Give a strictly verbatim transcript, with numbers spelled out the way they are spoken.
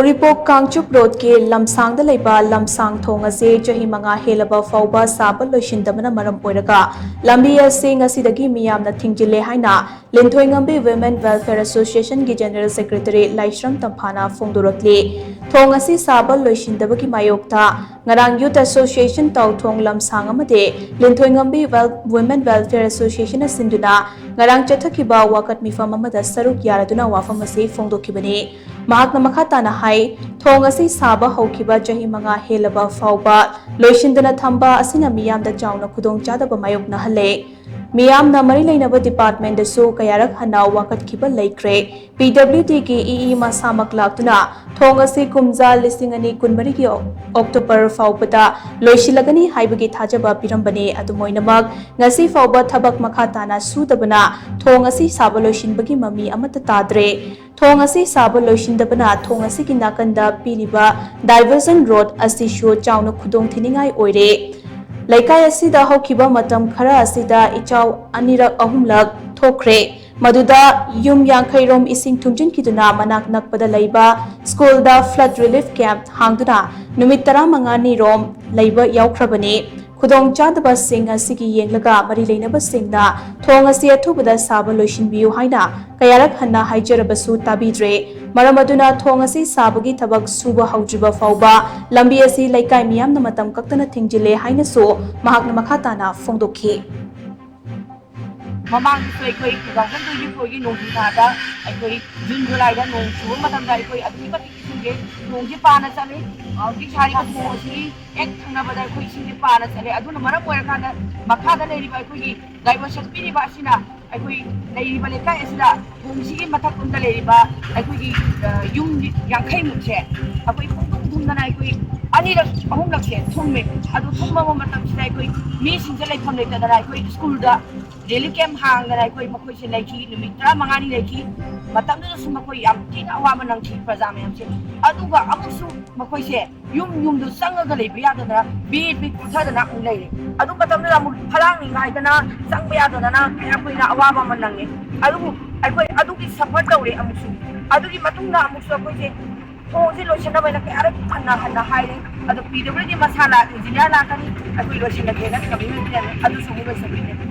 ꯎꯔꯤꯄꯣꯛ ꯀꯥꯡꯆꯨꯞ ꯔꯣꯗꯀꯤ ꯂꯝꯁꯥꯡꯗ ꯂꯩꯕ ꯂꯝꯁꯥꯡ ꯊꯣꯡ ꯑꯁꯤ ꯆꯍꯤ ꯃꯉꯥ ꯍꯦꯜꯂꯕ ꯐꯥꯎꯕ ꯁꯥꯕ ꯂꯣꯏꯁꯤꯟꯗꯕꯅ ꯃꯔꯝ ꯑꯣꯏꯔꯒ ꯂꯝꯕꯤ ꯑꯁꯤ ꯉꯁꯤꯗꯒꯤ ꯃꯤꯌꯥꯝꯅ ꯊꯤꯡꯖꯤꯜꯂꯦ ꯍꯥꯏꯅ ꯂꯤꯟꯊꯣꯏꯉꯝꯕꯤ Women Welfare Association ꯒꯤ General Secretary ꯂꯥꯏꯁ꯭ꯔꯝ ꯇꯝꯐꯥꯅ ꯐꯣꯡꯗꯣꯔꯛꯂꯤ꯫ ꯊꯣꯡ ꯑꯁꯤ ꯁꯥꯕ ꯂꯣꯏꯁꯤꯟꯗꯕꯒꯤ ꯃꯥꯌꯣꯛꯇ ꯉꯔꯥꯡ Youth Association ꯇꯥꯎꯊꯣꯡ ꯂꯝꯁꯥꯡ ꯑꯃꯗꯤ ꯂꯤꯟꯊꯣꯏꯉꯝꯕꯤ Wel-, Women Welfare Association ꯅ ꯁꯤꯟꯗꯨꯅ ꯉꯔꯥꯡ ꯆꯠꯊꯈꯤꯕ ꯋꯥꯀꯠ ꯃꯤꯐꯝ ꯑꯃꯗ ꯁꯔꯨꯛ ꯌꯥꯔꯗꯨꯅ ꯋꯥꯐꯝ ꯑꯁꯤ ꯐꯣꯡꯗꯣꯛꯈꯤꯕꯅꯤ꯫ ꯃꯍꯥꯛꯅ ꯃꯈꯥ ꯇꯥꯅ ꯍꯥꯏ, ꯊꯣꯡ ꯑꯁꯤ ꯁꯥꯕ ꯍꯧꯈꯤꯕ ꯆꯍꯤ ꯃꯉꯥ ꯍꯦꯜꯂꯕ ꯐꯥꯎꯕ ꯂꯣꯏꯁꯤꯟꯗꯅ ꯊꯝꯕ ꯑꯁꯤꯅ ꯃꯤꯌꯥꯝꯗ ꯆꯥꯎꯅ ꯈꯨꯗꯣꯡꯆꯥꯗꯕ ꯃꯥꯌꯣꯛꯅꯍꯜꯂꯦ꯫ ꯃꯤꯌꯥꯝꯅ ꯃꯔꯤ ꯂꯩꯅꯕ department ꯗꯁꯨ ꯀꯌꯥꯔꯛ ꯍꯟꯅ ꯋꯥꯀꯠꯈꯤꯕ ꯂꯩꯈ꯭ꯔꯦ꯫ P W D ꯒꯤ E E ꯃꯁꯥꯃꯛ ꯂꯥꯛꯇꯨꯅ ꯊꯣꯡ ꯑꯁꯤ ꯀꯨꯝꯖꯥ ꯂꯤꯁꯤꯡ ꯑꯅꯤ ꯀꯨꯟꯃꯔꯤꯒꯤ October ꯐꯥꯎꯕꯗ ꯂꯣꯏꯁꯤꯜꯂꯒꯅꯤ ꯍꯥꯏꯕꯒꯤ ꯊꯥꯖꯕ ꯄꯤꯔꯝꯕꯅꯤ꯫ ꯑꯗꯨꯝ ꯑꯣꯏꯅꯃꯛ, ꯉꯁꯤ ꯐꯥꯎꯕ ꯊꯕꯛ ꯃꯈꯥ ꯇꯥꯅ ꯁꯨꯗꯕꯅ ꯊꯣꯡ ꯑꯁꯤ ꯁꯥꯕ ꯂꯣꯏꯁꯤꯟꯕꯒꯤ ꯃꯃꯤ ꯑꯃꯠꯇ ꯇꯥꯗ꯭ꯔꯦ꯫ ꯊꯣꯡ ꯑꯁꯤ ꯁꯥꯕ ꯂꯣꯏꯁꯤꯟꯗꯕꯅ ꯊꯣꯡ ꯑꯁꯤꯒꯤ ꯅꯥꯀꯟꯗ ꯄꯤꯔꯤꯕ diversion road ꯑꯁꯤꯁꯨ ꯆꯥꯎꯅ ꯈꯨꯗꯣꯡꯊꯤꯅꯤꯡꯉꯥꯏ ꯑꯣꯏꯔꯦ꯫ ꯂꯩꯀꯥꯏ ꯑꯁꯤꯗ ꯍꯧꯈꯤꯕ ꯃꯇꯝ ꯈꯔ ꯑꯁꯤꯗ ꯏꯆꯥꯎ ꯑꯅꯤꯔꯛ ꯑꯍꯨꯝꯂꯛ ꯊꯣꯛꯈ꯭ꯔꯦ꯫ ꯃꯗꯨꯗ ꯌꯨꯝ ꯌꯥꯡꯈꯩ ꯔꯣꯝ ꯏꯁꯤꯡ ꯊꯨꯝꯖꯤꯟꯈꯤꯗꯨꯅ ꯃꯅꯥꯛ ꯅꯛꯄꯗ ꯂꯩꯕ ꯁ꯭ꯀꯨꯜꯗ flood relief camp ꯍꯥꯡꯗꯨꯅ ꯅꯨꯃꯤꯠ ꯇꯔꯥꯃꯉꯥꯅꯤ ꯔꯣꯝ ꯂꯩꯕ ꯌꯥꯎꯈ꯭ꯔꯕꯅꯤ꯫ ꯈꯨꯗꯣꯡꯆꯥꯗꯕꯁꯤꯡ ꯑꯁꯤꯒꯤ ꯌꯦꯡꯂꯒ ꯃꯔꯤ ꯂꯩꯅꯕꯁꯤꯡꯅ ꯊꯣꯡ ꯑꯁꯤ ꯑꯊꯨꯕꯗ ꯁꯥꯕ ꯂꯣꯏꯁꯤꯟꯕꯤꯌꯨ ꯍꯥꯏꯅ ꯀꯌꯥꯔꯛ ꯍꯟꯅ ꯍꯥꯏꯖꯔꯕꯁꯨ ꯇꯥꯕꯤꯗ꯭ꯔꯦ꯫ ꯃꯔꯝ ꯑꯗꯨꯅ ꯊꯣꯡ ꯑꯁꯤ ꯁꯥꯕꯒꯤ ꯊꯕꯛ ꯁꯨꯕ ꯍꯧꯗ꯭ꯔꯤꯕ ꯐꯥꯎꯕ ꯂꯝꯕꯤ ꯑꯁꯤ ꯂꯩꯀꯥꯏ ꯃꯤꯌꯥꯝꯅ ꯃꯇꯝ ꯀꯛꯇꯅ ꯊꯤꯡꯖꯤꯜꯂꯦ ꯍꯥꯏꯅꯁꯨ ꯃꯍꯥꯛꯅ ꯃꯈꯥ ꯇꯥꯅ ꯐꯣꯡꯗꯣꯛꯈꯤ꯫ ꯃꯃꯥꯡꯗꯁꯨ ꯑꯩꯈꯣꯏ two thousand twenty four ꯒꯤ ꯅꯣꯡꯖꯨ ꯊꯥꯗ ꯑꯩꯈꯣꯏ June July ꯗ ꯅꯣꯡ ꯆꯨꯕ ꯃꯇꯝꯗ ꯑꯩꯈꯣꯏ ꯑꯗꯨꯛꯀꯤ ꯃꯇꯤꯛ ꯏꯁꯤꯡꯁꯦ, ꯅꯣꯡꯁꯦ ꯄꯥꯅ ꯆꯠꯂꯤ꯫ ꯍꯧꯖꯤꯛ ꯁꯥꯔꯤꯕ ꯊꯣꯡ ꯑꯁꯤꯒꯤ ꯍꯦꯛ ꯊꯪꯅꯕꯗ ꯑꯩꯈꯣꯏ ꯏꯁꯤꯡꯁꯦ ꯄꯥꯅ ꯆꯠꯂꯦ꯫ ꯑꯗꯨꯅ ꯃꯔꯝ ꯑꯣꯏꯔꯀꯥꯟꯗ ꯃꯈꯥꯗ ꯂꯩꯔꯤꯕ ꯑꯩꯈꯣꯏꯒꯤ diversion ꯄꯤꯔꯤꯕ ꯑꯁꯤꯅ ꯑꯩꯈꯣꯏ ꯂꯩꯔꯤꯕ ꯂꯩꯀꯥꯏ ꯑꯁꯤꯗ ꯊꯣꯡꯁꯤꯒꯤ ꯃꯊꯛꯂꯣꯝꯗ ꯂꯩꯔꯤꯕ ꯑꯩꯈꯣꯏꯒꯤ, ꯑ, ꯌꯨꯝ ꯌꯥꯡꯈꯩ ꯃꯨꯛꯁꯦ ꯑꯩꯈꯣꯏ ꯄꯨꯡꯊꯨꯝ ꯊꯨꯝꯗꯅ ꯑꯩꯈꯣꯏ ꯑꯅꯤꯔꯛ ꯑꯍꯨꯝꯂꯛꯁꯦ ꯊꯨꯝꯃꯦ꯫ ꯑꯗꯨ ꯊꯨꯝꯃꯕ ꯃꯇꯝꯁꯤꯗ ꯑꯩꯈꯣꯏ ꯃꯤꯁꯤꯡꯁꯦ ꯂꯩꯐꯝ ꯂꯩꯇꯗꯅ ꯑꯩꯈꯣꯏ ꯁ꯭ꯀꯨꯜꯗ relief camp ꯍꯥꯡꯗꯅ ꯑꯩꯈꯣꯏ ꯃꯈꯣꯏꯁꯦ ꯂꯩꯈꯤ, ꯅꯨꯃꯤꯠ ꯇꯔꯥꯃꯉꯥꯅꯤ ꯂꯩꯈꯤ꯫ ꯃꯇꯝꯗꯨꯗꯁꯨ ꯃꯈꯣꯏ ꯌꯥꯝ ꯊꯤꯅ ꯑꯋꯥꯕ ꯅꯪꯈꯤ ꯄ꯭ꯔꯖꯥ ꯃꯌꯥꯝꯁꯦ꯫ ꯑꯗꯨꯒ ꯑꯃꯨꯛꯁꯨ ꯃꯈꯣꯏꯁꯦ ꯌꯨꯝ ꯌꯨꯝꯗꯨ ꯆꯪꯉꯒ ꯂꯩꯕ ꯌꯥꯗꯗꯅ ꯕꯦ ꯕꯦ ꯀꯨꯝꯊꯗꯅ ꯑꯃꯨꯛ ꯂꯩꯔꯦ꯫ ꯑꯗꯨ ꯃꯇꯝꯗꯨꯗ ꯑꯃꯨꯛ ꯐꯂꯥꯡꯅꯤꯡꯉꯥꯏꯗꯅ ꯆꯪꯕ ꯌꯥꯗꯗꯅ ꯑꯩꯈꯣꯏꯅ ꯑꯋꯥꯕ ꯑꯃ ꯅꯪꯉꯦ꯫ ꯑꯗꯨꯕꯨ ꯑꯩꯈꯣꯏ ꯑꯗꯨꯒꯤ suffer ꯇꯧꯔꯦ ꯑꯃꯨꯛꯁꯨ꯫ ꯑꯗꯨꯒꯤ ꯃꯇꯨꯡꯗ ꯑꯃꯨꯛꯁꯨ ꯑꯩꯈꯣꯏꯁꯦ ꯊꯣꯡꯁꯤ ꯂꯣꯏꯁꯤꯟꯅꯕ ꯑꯩꯅ ꯀꯌꯥꯔꯛ ꯍꯟꯅ ꯍꯟꯅ ꯍꯥꯏꯔꯦ꯫ ꯑꯗꯣ ꯄꯤ ꯗꯕ꯭ꯂꯤꯎ ꯗꯤ ꯃꯁꯥ ꯂꯥꯛ, ꯏꯟꯖꯤꯅꯤꯌꯥꯔ ꯂꯥꯛꯀꯅꯤ, ꯑꯩꯈꯣꯏ ꯂꯣꯏꯁꯤꯜꯂꯒꯦꯅ ꯀꯃꯤꯠꯃꯦꯟ ꯄꯤꯔꯝꯃꯦ, ꯑꯗꯨꯁꯨ ꯑꯃꯨꯛ ꯂꯣꯏꯁꯤꯟꯕꯤꯗꯦ꯫